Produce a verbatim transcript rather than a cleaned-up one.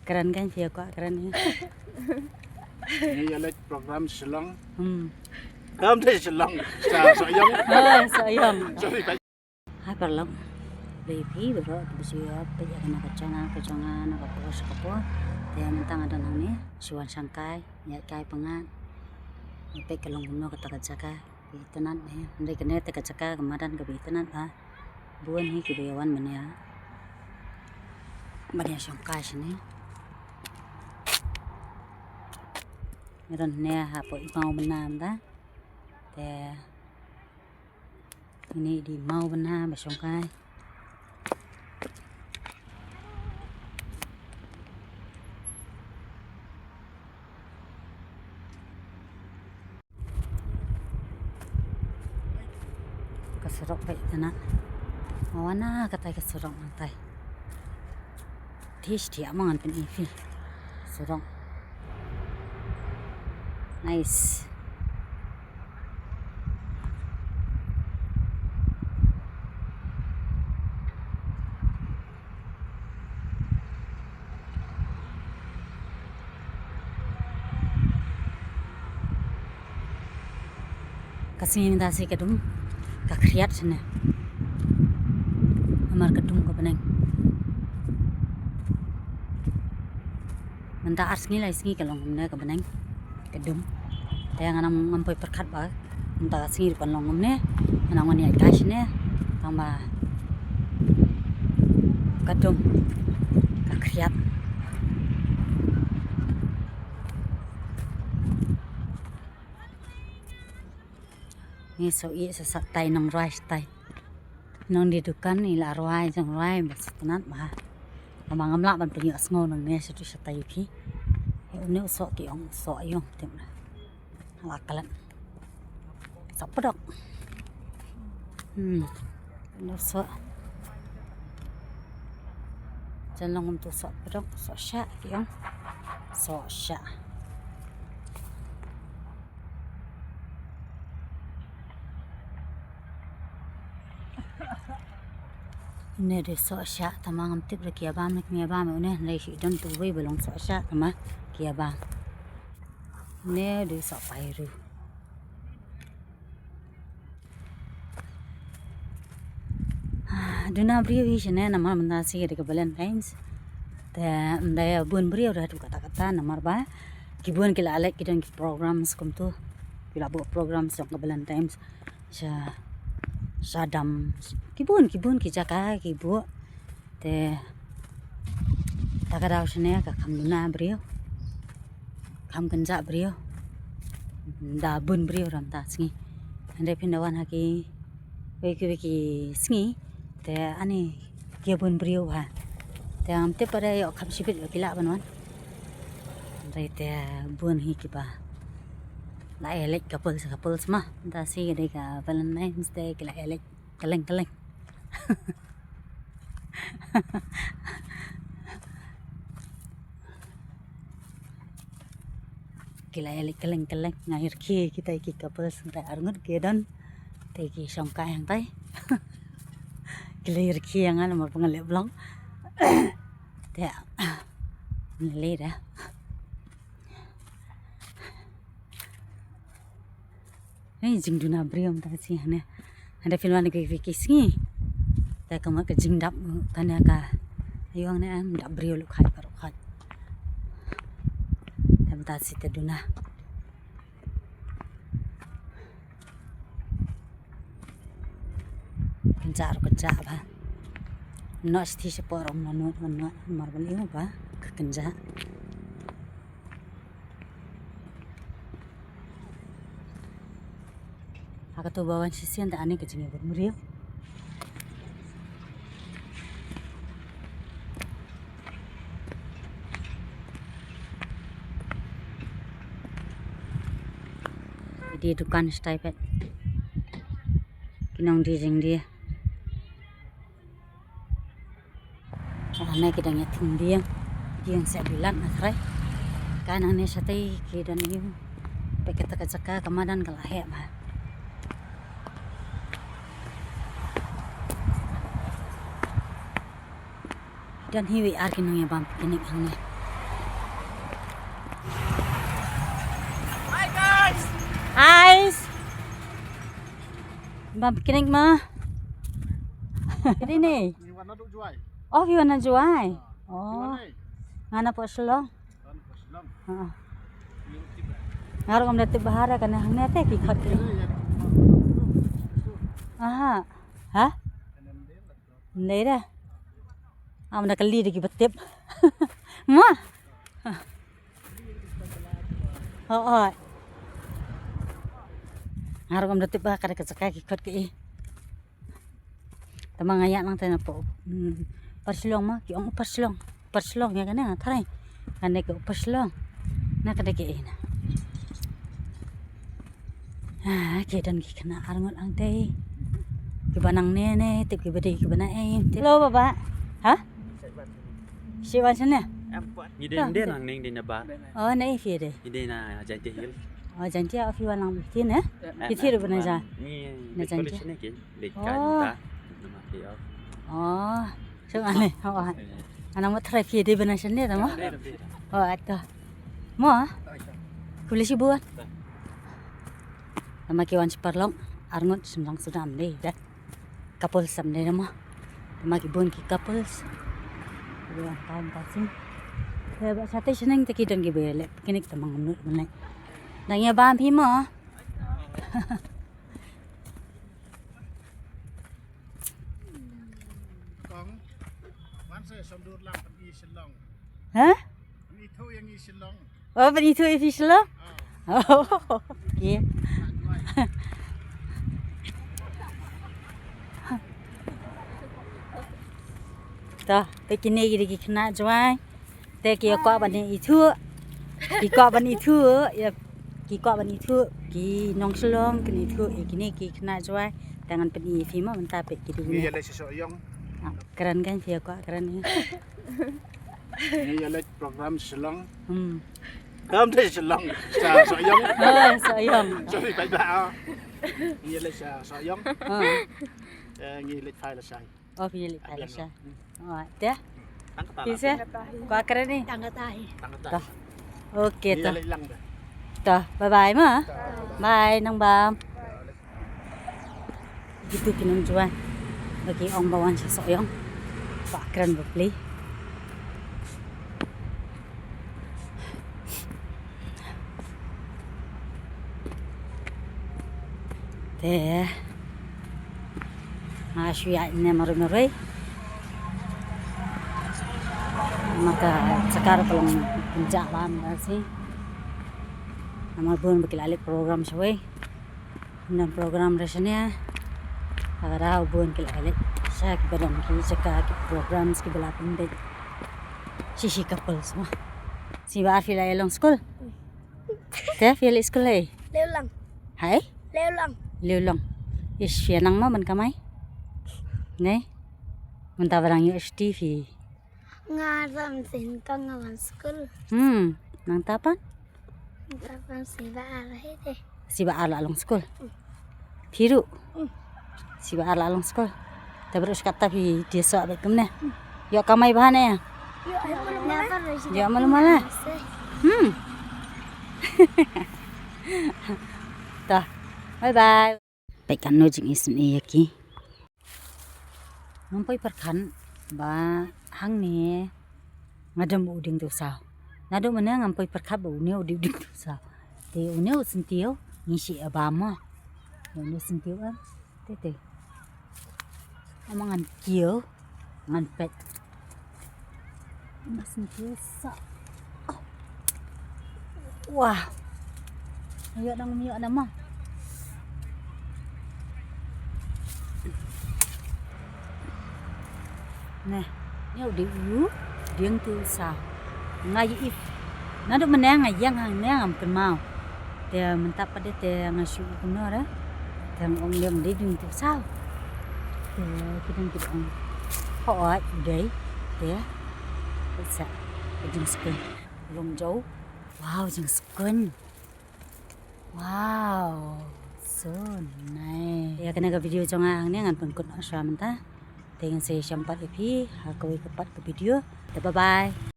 Kren kan phi ïa kwah kren hi. Ngi ïa leit program Shillong. Hmm. Kam dei Shillong. Sa Sohiong. Oh, Sohiong. Sorry. Hai paralok. Baby baroh kiba shu ïa peit ïa kane ka channel ka jong nga na ka por sha ka por. Te mynta nga don hangne shu wan shangkai, ïaid kai pyngngad. Ïa peit ka long kumno kata ka jaka. Itynnad eh, hynrei kane te ka jaka ka madan kaba itynnad bha. Bun hi kiba ïa wan ban ïa, ban ïa shongkai shane. Nga don hangne hapoh i maw bynna mynta. Te ine i dei i maw bynna ba shongkai. Ka surok peit tana. Nga wan na katai ka surok nangtai. Te sdang ma ngan pyni phi. Surok. Nice. Ka sngi mynta shi ka dum ka khriat shane. Namar ka dum ka bneng. Mynta ar sngi lai sngi ka long kumne ka bneng. Ka dum. Te nga nang ngam poi pyrkhat ba mynta ka sngi ruh kan long kumne. Nga nang wan ïaid kai shane. Tangba ka dum ka khriat. Ngi shu ïeh sha shatai nang rwai shatai. Nang die dukan i la rwai jong rwai ba shu tynnad bha. Tangba ngam lah ban pynïoh sngew nangne shatai shatai ïa phi. Ïa une u soh ki ong u soh ïong tip na. La klet. Soh pdok. Hmm. Une u soh. Jan long kumtu soh pdok, soh shah ki ong. Soh shah. Une dei soh shah, tangba ngam tip re ki ïa bam ne kim ïa bam une, hynrei shi don tu wei ba long soh shah tangba ki ïa bam. Une dei soh pairu. Duna briew hi shane namar mynta shi dei ka Valentine's. Te ym dei bun briew da tu kata kata namar ba ki bun ki la leit ki don ki programs kumtu. Ki la buh programs jong ka Valentine's. Sha, sha dam. Ki bun, ki bun, ki jaka, ki buh. Te, ta ka daw shane ka kham duna briew. Kham kynjah briew. Da bun briew ram ta sngi. Hynrei phin da wan ha ki, wei ki, wei ki sngi. Te ani ki bun briew ha. Te ngam tip ba da ïoh kham shibit ïoh ki lah ban wan. Hynrei te bun hi kiba la ïa leit couples, couples ma. Mynta shi ka dei ka Valentine's Day ki la ïa leit kylleng kylleng. Ki la ïa leit kylleng kylleng, nga ïa rkhie kita ki couples hangtai arngut ki don. Te ki shongkai hangtai. Ki la ïa rkhie nga namar ba nga leh vlog. Te nga leh da. Hei, jingduna briew mynta shi hangne. Hynda phin wan ki, ki, ki sngi. Te ka mut ka jingdap kane ka. Ayo hangne em dap briew lukhat ka lukhat. Te mynta shi te duna. Kynjah ruh kynjah ba. Noh shi te shapoh ruh ym lah nud, ym lah nud, mar ban ïoh ba ka kynjah. Ha kato ba wan shisien te ani ka jingïabud briew. Ki die dukan shatai pat. Ki nongdie jingdie. Hangne ki dang ïa thung dieng, dieng sha bilat na trai. Ka nangne shatai ki don ïa peit kata ka jaka ka madan ka la heh bha. Don hi wei ar ki nongïabam picnic hangne. Ice. Bam picnic ma. Ini ni. Ni wan na Duh Juai. Oh, phi wan na Juai. Oh. Ni wan ni. Nga na pok Shillong. Wan pok Shillong. Ha. Nga ruh ngam da tip bha re kane hangne te ki khot ki. Aha. Ha? Ym lei de. Am da kali de ki ba tip. Mo. Hooid. Nga ruh ngam da tip ba ka da ka jaka ki khot ki. Tangba nga ïaid nangta na pok, hmm, Upper Shillong ma, ki ong Upper Shillong. Upper Shillong ïa kane nga tharai. Kane ka Upper Shillong. Na ka dei ka ina. Ah, ki don ki khynnah arngut hangtei. Ki ba nang ne ne, tip ki ba dei ki ba na ei. Hello, Baba. Ha? Shi wan shane? Ngi dei, ngi dei nang ning dei na ba. Oh, na ei phi dei? Ngi dei na Jaintia Hill. Oh, Jaintia, oh, phi wan nang phi ne? Phi thir ba na ja. Ngi na Jaintia. Dei ka nta. Nama phi oh. Oh. Shu ane, oh, ah. Ana mo try phi dei ba na shane tamo? Oh, ato. Mo? Kuli shi buan. Nama ki wan shi paralok, arngut shim lang sudam dei, dei. Couples sam dei nama. Nama ki bun ki couples. Ki wan kaum kasim. Dei ba sate shaneng te ki don ki ba leh picnic tama ngamnu ba leh. Dang ïa bam phi mo? Kong, wan sa shon dur lang pyn-i Shillong. Ha? Pyn-i thu ïa ngi Shillong. Oh, pyn-i thu ïa phi Shillong? Ah. Oh, okay. To, te kine ki dei ki khynnah Jowai. Te ki kwah ban ithuh. Ki kwah ban ithuh, ïa, ki kwah ban ithuh ki nong Shillong, kin ithuh ïa kine ki khynnah Jowai. Te ngan pyni ïa phi mo mynta peit ki dei. Ngi ïa leit sha Sohiong. Ah, kren kan phi ïa kwah kren ïa. Ngi ïa leit program Shillong. Hmm. Kam dei Shillong. Sha Sohiong. Oh, Sohiong. Sorry, bye bye. Ngi ïa leit sha Sohiong. Ah. Eh, ngi leit phai lashai. Oh, phi leit phai lashai. Oh, te. Phi se? Kwah kren ni? Tang kata hi. Tang kata. To. Okay, to. To, bye bye ma. Bye, nang bam. Kitu ki nong Jowai. Ba ki ong ba wan sha Sohiong. Kwah kren bapli. Te nga shu ïaid ne marwei marwei. Ma ka jaka ruh ka long pynjah bha mynta shi. Namar bun ba ki la leit program shawei. Ym don program re shane. Ka daw bun ki la leit sha kiba don ki jaka ki programs kiba la pynbeit. Shi shi couples mo. Shi ba ar phi la ïa long skul. Te phi ïa leit skul ei? Leit lang. Hai? Leit lang. Leit lang. Ish, phi ïa nang mo ban kamai? Ngai. Mynta ba dang ïoh shuti phi. Nga ram sin ka nga wan skul. Hmm, nangta pat? Nangta pat shi ba ar hi te. Shi ba ar la long skul. Hmm. Phi ruh? Hmm. Shi ba ar la long skul. Te baroh shi katta phi die soh bad kumne. Hmm. Ïoh kamai bha ne ïa? Ïoh, ïoh malu mala. Ïoh malu mala. Hmm. Ta. Bye bye. Peit katno jingisynei ïa ki. Ngam poi pyrkhat ba hangne nga dang u dieng tu saw. Naduh mynne ngam poi pyrkhat ba une u dei u dieng tu saw. Te une u syntiew ngi shu ïa bam mo. Une u syntiew em. Te te. Ama ngan kiew, ngan peit. Ngan sngewthuh sa. Wah. Ïoh dang ïoh nama. Neh, ïoh dei u dieng tu sa. Nga ïa ip. Naduh mynne nga ïeng hangne ngam kynmaw. Te mynta pat de te nga shu kumno re. Te nga ong lem dei ding tu saw. Te ki dang ki ong. Hooid u dei. Te. Sa. Ka jingskun. Lum jaw. Wow, jingskun. Wow. So nice. Ïa kane ka video jong nga hangne ngan pynkut noh shuwa mynta. Te ngin sa ïashem pat ïa phi ha kawei ka pat ka video. Te bye bye.